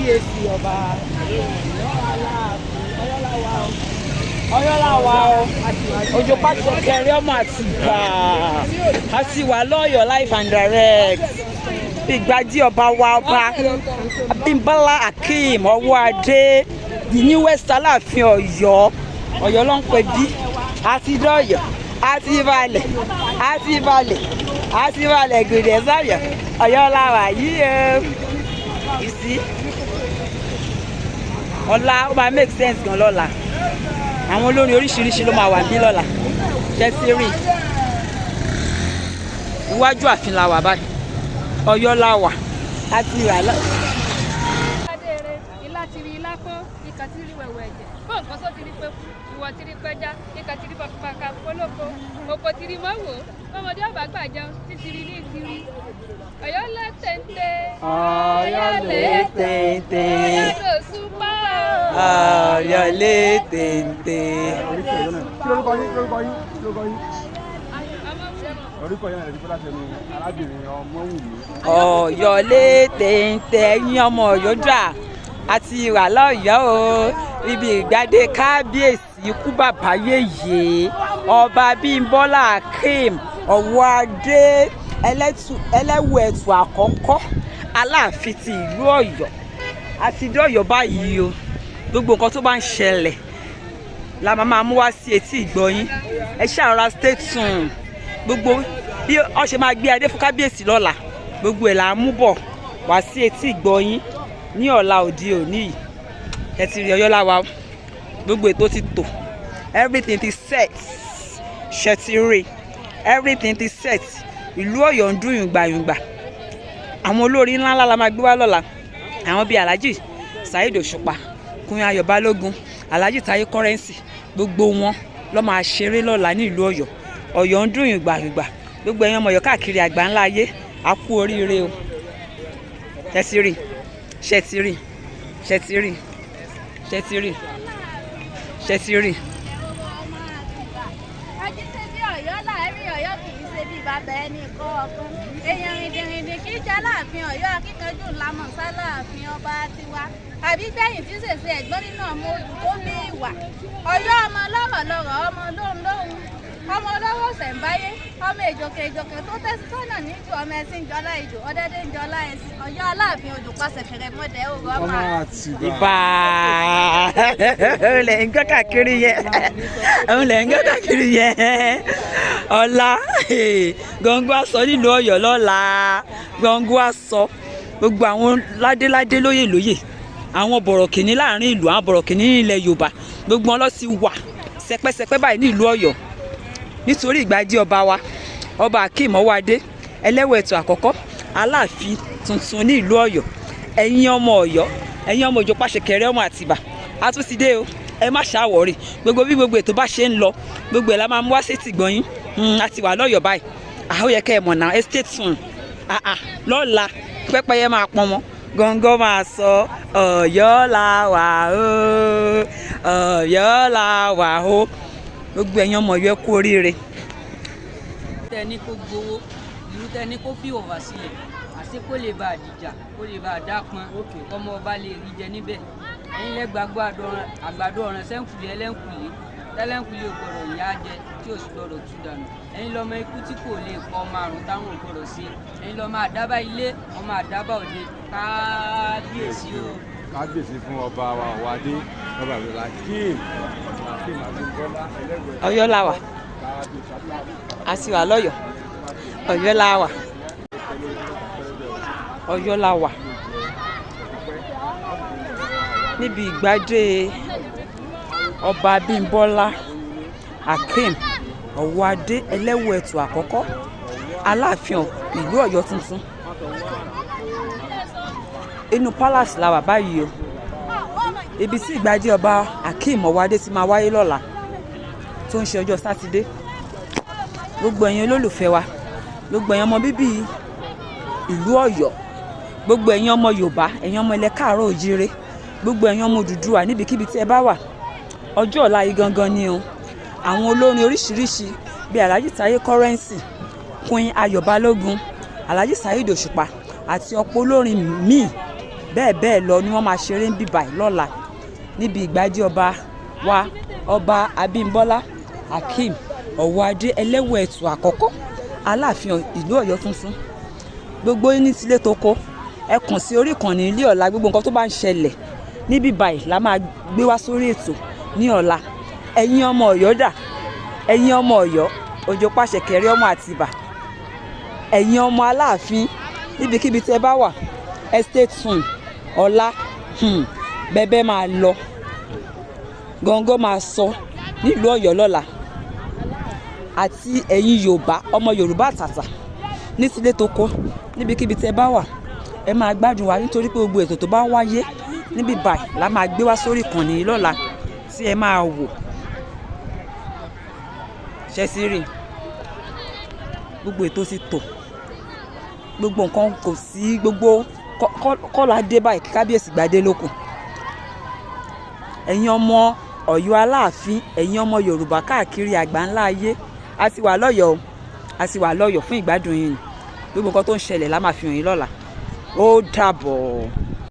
Kábíyèsí ọba Aláàfin. Ọ̀yọ́ la wà o, Ọ̀yọ́ la wà o. Òjò pàṣẹ kẹrẹ ọmọ Àtìbà, a ti wà lọ́yọ̀ọ́ live and direct. Ìgbàdí ọba wa, Ọba Abímbọ́lá Akeem Ọwọ́adé, the newest Aláàfin Ọ̀yọ́. Ọ̀yọ́ ló ń pè bí. Àti dọ̀yọ̀, àti balẹ̀, àti balẹ̀, àti balẹ̀ gbèdé sọ̀yọ̀. Ọ̀yọ́ la wà yìí o. You see, ọ̀la ó máa make sense gan lọ́la. Àwọn olórin oríṣiríṣi ló máa wà bí lọ́la. Ṣe ti rí iwájú ààfin la wà báyìí? Ọ̀yọ́ la wà, a ti rà lọ. Adéere, ilá ti rí ilá pọ́n, ikà ti rí wẹ̀wẹ̀ ẹ̀jẹ̀, bó nǹkan só ti rí pẹ́kú, ìwọ ti rí pẹ́já, ikà ti rí pàkàpàkà polóko, òkò ti rí mọ́wò, ọmọdé ọba gbà jẹun, títí rí ní tiri. Ọ̀yọ́ lé téńté. Ọ̀yọ́ lé téńté. Ọ̀yọ́ ló súpá. Ọ̀yọ́ lé téńté. Kí lórúkọ yín? Kí lórúkọ yín? Kí lórúkọ yín? Orúkọ yẹn rẹ̀ ti fọlá sẹ́nu arábìnrin Ọmọwùmí. Ọ̀yọ́ lé téńté. Ẹ̀yin ọmọ Ọ̀yọ́ dà? Àti ìwà lọ́yọ̀ọ́ o, ibi ìgbàdé kábíyèsí ikú bàbá yèyé, Ọba Bímbọ́lá Akeem Ọwọ́adé, ẹlẹ́wù ẹ̀tù àkọ́kọ́, Aláàfin ti ìlú Ọ̀yọ́. Àti dọ́yọ̀ báyìí o. Gbogbo nǹkan tó bá ń ṣẹlẹ̀ la máa mú wá sí etí ìgbọ́yín. Ẹ ṣàrọ̀ra stay tuned. Gbogbo bí wọ́n ṣe máa gbé adé fún kábíyèsí lọ́la, gbogbo ẹ̀ là ń mú bọ̀ wá sí etí ìgbọ́yín ní ọ̀la òde òní yìí. Ẹ ti rí, Ọ̀yọ́ láwa o. Gbogbo ètò ti tò, everything ti set. Ṣe ti rí, everything ti set. Ìlú Ọ̀yọ́ ń dùn yùngbàyùngbà. Àwọn olórin ńláńlá la máa gbé wá lọ́la, àwọn bíi Alhaji Saheed Òṣùpá, Queen Ayọ̀ Balógun, Alhaji Taye Currency. Gbogbo wọn ló máa ṣeré lọ́la ní ìlú Ọ̀yọ́. Ọ̀yọ́ ń dùn yùngbàyùngbà. Gbogbo ẹ̀yin ọmọ Ọ̀yọ́ káàkiri àgbà ńlá ayé, a kú oríire o. Ṣe ti rí? Ṣe ti rí? Ṣe ti rí? Ṣe ti rí? Ṣe ti rí? Ajíṣe bí Ọ̀yọ́ láàrin Ọ̀yọ́ kì í ṣe bí bàbá ẹnì kọ̀ọ̀kan. Èèyàn rìndìnrìndìn kì í jẹ́ láàfin Ọ̀yọ́. Akíkanjú ńlámọ̀ sáláàfin ọba tiwa. Àbí gbẹ̀yìn tí ṣèṣe ẹ̀gbọ́n nínú ọmọ odù tó ní ìwà. Ọ̀yọ́ ọmọ lọ́rọ̀ lọ́rọ̀, ọmọ lóhun lóhun, ọmọ olówó ṣẹ̀ǹbáyé, ọmọ èjòkè èjòkè tó tẹ́sí sọ́nà níjù, ọmọ ẹṣin jọlá ìjò, ọdẹdẹ ń jọlá ẹṣin. Ọ̀yọ́ Aláàfin odò pàṣẹ kẹrẹ mọ́dẹ òru ọmọ Ọmọ Àtìbà. Ìbà òun lẹ̀ ń gbọ́ káàkiri yẹn, òun lẹ̀ ń gbọ́ káàkiri yẹn. Ọ̀la gbọ̀ngàn aṣọ nílùú Ọ̀yọ́ lọ́la, gbọ̀ngàn aṣọ. Gbogbo àwọn ládéládé, lóyè lóyè, àwọn bọ̀rọ̀kìnní láàrin ìlú, àwọn bọ̀rọ̀kìnní ní ilẹ̀ Yorùbá, gbogbo wọn lọ sí wà sẹpẹ́sẹpẹ́ báyìí ní ìlú Ọ̀yọ́ nítorí ìgbàdí ọba wa, Ọba Akeem Ọwọ́adé, ẹlẹ́wọ̀ ẹ̀tọ́ àkọ́kọ́, Aláàfin tuntun ní ìlú Ọ̀yọ́. Ẹ̀yin ọmọ Ọ̀yọ́, ẹ̀yin ọmọ Òjò pàṣẹkẹrẹ ọmọ Àtìbà, a tún ti dé o. Ẹ má ṣàwọ̀rì. Gbogbo bí gbogbo ètò bá ṣe ń lọ, gbogbo ẹ̀ la máa mú wá sétí gbọ̀nyín. A ti wà lọ́yọ̀ọ́ báyìí. Àwọn yẹ kẹ́ ẹ mọ̀ náà. Ẹ stay tuned. Ah ah, lọ́la pẹ́pẹ́yẹ máa pọn mọ́, gọ́ngọ́ máa sọ. Ọ̀yọ́ la wà o, Ọ̀yọ́ la wà o. Gbogbo ẹ̀yin ọmọ Ọ̀yọ́, ẹ kú oríire. Tẹ ní kó gbowó ìlú, tẹ ní kó fi ọ̀fà sílẹ̀, àṣé kó lè bá a dìjà, kó lè bá a dápọn, kọ́mọ ọba lè rí jẹ níbẹ̀. Ẹ̀yin lẹ gbàgbọ́ àgbàdo ọ̀ràn sẹ́ńkùlé ẹlẹ́ńkùlé tẹ́lẹ̀ńkùlé ò gbọ́dọ̀ yá jẹ, tí ò sì gbọ́dọ̀ tú dànù. Ẹ̀yin lọ́mọ ikú tí kò lè pọ̀, ọmọ àrùn táwọn ò gbọ́dọ̀ ṣe. Ẹ̀yin lọ́mọ àdábà ilé, ọmọ àdábà òde. Kábíyèsí o. Kábíyèsí fún ọba wa Ọwọ́adé, ọba Abdulhakeem Hakeem Abímbọ́lá ẹlẹ́wẹ̀ẹ́. Ọ̀yọ́ la wà. Kábíyèsí. A sì wà lọ́yọ̀ọ́. Ọ̀yọ́ la wà, Ọ̀yọ́ la wà níbi ìgbàdé Ọba Abímbọ́lá Akeem Ọwọ́adé, ẹlẹ́wù ẹ̀tù àkọ́kọ́, Aláàfin ìlú Ọ̀yọ́ tuntun. Inú palace la wà báyìí o, ibi tí ìgbàdé Ọba Akeem Ọwọ́adé ti máa wáyé lọ́la tó ń ṣe ọjọ́ Sátidé. Gbogbo ẹ̀yin olólùfẹ́ wa, gbogbo ẹ̀yin ọmọ bíbí ìlú Ọ̀yọ́, gbogbo ẹ̀yin ọmọ Yorùbá, ẹ̀yin ọmọ ilẹ̀ káàárọ̀ òjíire, gbogbo ẹ̀yin ọmọ Odùduwà níbikíbi tí ẹ bá wà, ọjọ́ ọ̀la yìí gangan ni o. Àwọn olórin oríṣiríṣi bíi Alhaji Taye Currency, Queen Ayọ̀ Balógun, Alhaji Saheed Òṣùpá àti ọ̀pọ̀ olórin míì. Bẹ́ẹ̀ bẹ́ẹ̀ lọ ni wọ́n máa ṣeré ń bíbà lọ́la níbi ìgbádé ọba wa, Ọba Abímbọ́lá Akeem Ọ̀wọ́adé Ẹlẹ́wọ̀ Ẹ̀tù àkọ́kọ́, Aláàfin ìlú Ọ̀yọ́ tuntun. Gbogbo yín ní tilé toko, ẹ kàn sí orí ìkànnì ilé ọ̀la. Gbogbo nǹkan tó bá ń ṣẹlẹ̀ níbí báyìí la máa gbé wá sórí ètò ní ọ̀la. Ẹ̀yin ọmọ Ọ̀yọ́ dà? Ẹ̀yin ọmọ Ọ̀yọ́, òjò pàṣẹ kẹrẹ ọmọ Àtìbà, ẹ̀yin ọmọ Aláàfin, níbikíbi tí ẹ bá wà, ẹ stay tuned. Ọ̀la bẹ́bẹ́ máa lọ, gọ́ngọ́ máa sọ nílùú Ọ̀yọ́ lọ́la. Àti ẹ̀yin Yorùbá, ọmọ Yorùbá àtàtà ní tilé toko, níbikíbi tí ẹ bá wà, ẹ máa gbádùn wa, nítorí pé gbogbo ètò tó bá wáyé níbí báyìí la máa gbé wá sórí ìkànnì yìí lọ́la tí ẹ máa wò. Ṣe rí gbogbo ètò ti tò, gbogbo nǹkan kò sí, gbogbo kọ́lá dé báyìí kí kábíyèsí gbadé lókun. Ẹ̀yin ọmọ Ọ̀yọ́ Aláàfin, ẹ̀yin ọmọ Yorùbá káàkiri àgbáńlá ayé, a ti wà lọ́yọ̀ọ́, a ti wà lọ́yọ̀ọ́ fún ìgbádùn yín. Gbogbo nǹkan tó ń ṣẹlẹ̀ la máa fi hàn yín lọ́la. Ó dàbọ̀.